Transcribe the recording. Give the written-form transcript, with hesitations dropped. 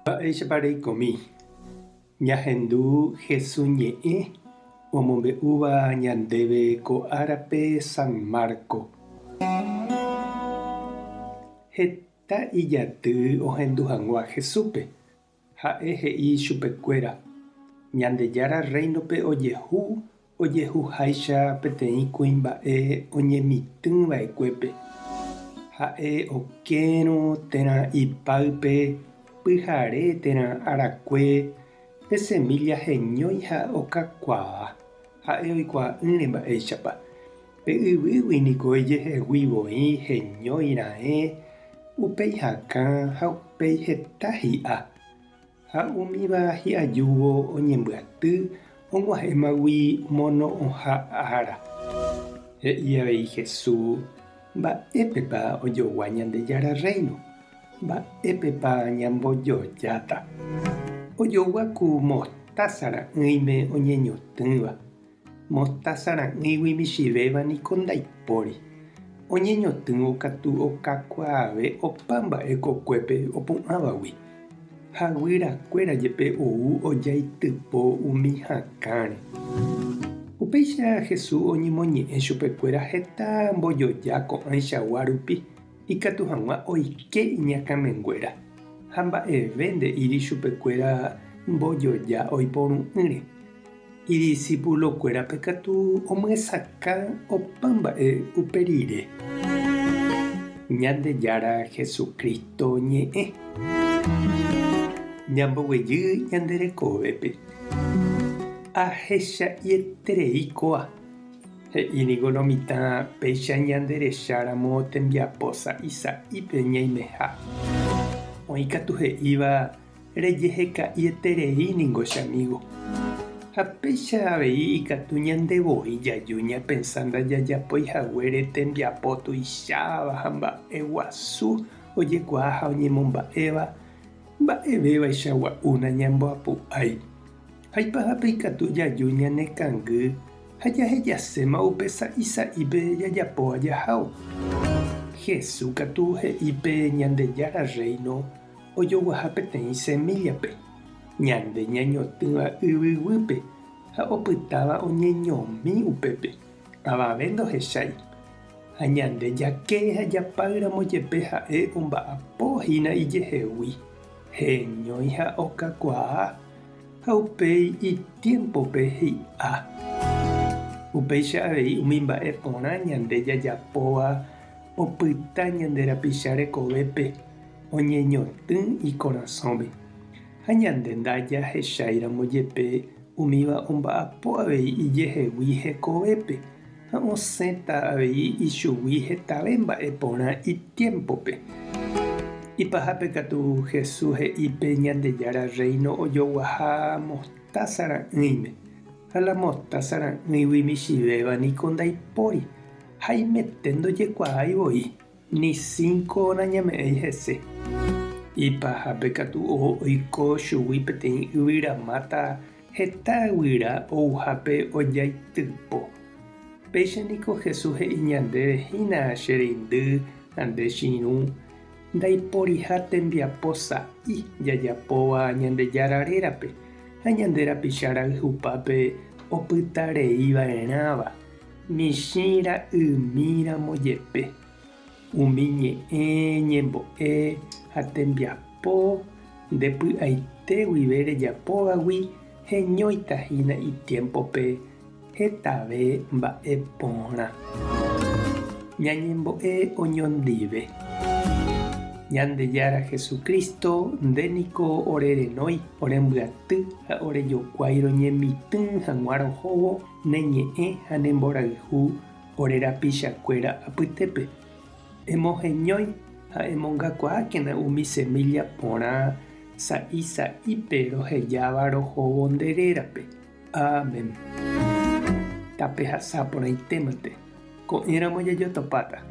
Mba'éichapa reikomi? Ñahendu Hesu ñe'ẽ omombe'úva ñandéve ko árape San Marco. Heta ijaty ohendu hag̃ua Jesúspe. Ha'e he'i chupekuéra, Ñandejára Rréinope ojehu ojehuháicha peteĩ kuimba'e oñemitỹ va'ekuépe. Ha'e okérõ térã ipáype pyhare térã arakue pe semílla heñói ha okakuaa, ha'e oikuaa'ỹre mba'éichapa. Pe yvýgui niko ijehegui voi heñói raẽ, upéi hakã ha upéi heta hi'a. Ha umíva hi'ajúvo oñembyaty og̃uahẽmagui mono'õha ára. He'i avei Jesús, Mba'épepa ojogua Ñandejára Rréino? Mba'épepa ñambojojáta? Ojogua ku mostása ra'ỹime oñeñotỹva. Mostása ra'ỹigui michĩvéva niko ndaipóri. Oñeñotỹvo katu okakuaave opa mba'e kokuépe opu'ãvagui. Ha guyrakuéra jepe ou ojaitypo umi hakãre. Upéicha Jesús oñemoñe'ẽ chupekuéra heta mbojoja ko'ãichagua rupi ikatu hag̃ua oike iñakãmenguéra, ha mba'eve nde'íri chupekuéra mbojoja oiporu'ỹre. Idisipulokuérape katu omyesakã opa mba'e upe rire. Ñandejára Jesucristo ñe'ẽ. Ñamboguejy ñande rekovépe. Ahecha'ieterei kóa. He'i ningo lo mitã péicha ñande recháramo tembiapo sa'i sa'ípe ñaimeha. Oĩ katu he'íva Rejeheka'ieterei ningo che amígo. Ha péicha avei ikatu ñande voi jaju ñapensa ndajajapói haguére tembiapo tuicháva ha mba'e guasu ojekuaa ha oñemomba'éva, mba'evévaicha gua'u nañamboapu'ái. Ha ipahápe ikatu jaju ñanekangy ha jahejaséma upe sa'i sa'ípe jajapóva jahávo. Jesús katu he'i pe Ñandejára Rréino ojoguaha peteĩ semíllape, ñande ñañotỹva yvy guýpe ha opytáva oñeñomi upépe, avave ndohechái. Ha ñande jake ha japáyramo jepe ha'e omba'apo hína ijehegui, heñói ha okakuaa, ha upéi itiémpope hi'a. Upéicha avei umi mba'e porã ñande jajapóva opyta ñande rapicha rekovépe oñeñotỹ ikorasõme. Ha ñande ndajahecháiramo jepe umíva omba'apo avei ijehegui hekovépe ha osẽta avei ichugui hetave mba'e porã itiémpope. Ipahápe katu Jesús he'i pe Ñandejára Rréino ojoguaha mostása ra'ỹime, ha la mostása ra'ỹigui michĩvéva niko ndaipóri. Haimete ndojekuaái voi, ni sínko nañame'ẽi hese. Ipahápe katu oiko chugui peteĩ yvyramáta heta guyra ouhápe ojaitypo. Péicha niko Jesús he'i ñandéve hína che reindy ha nde che irũ, ndaiporiha tembiapo sa'i jajapóva Ñandejára rérape ha ñande rapicha rayhupápe opyta rei va'erãva. Michĩ ra'ymi ramo jepe, umi ñe'ẽ ñembo'e ha tembiapo nde py'aite guive rejapóvagui heñóita hína itiémpope hetave mba'e porã. Ñañembo'e oñondive. Ñandejára Jesucristo, nde niko ore renói, orembyaty ha orejokuái roñemitỹ hag̃ua rohóvo Ne ñe'ẽ ha ne mborayhu ore rapichakuéra apytépe. Emoheñói ha emongakuaákena umi semílla porã sa'i sa'ípe rohejáva rohóvo nde rérape. Amén. Tapehasa porãitémante. Ko'ẽramo jajotopáta.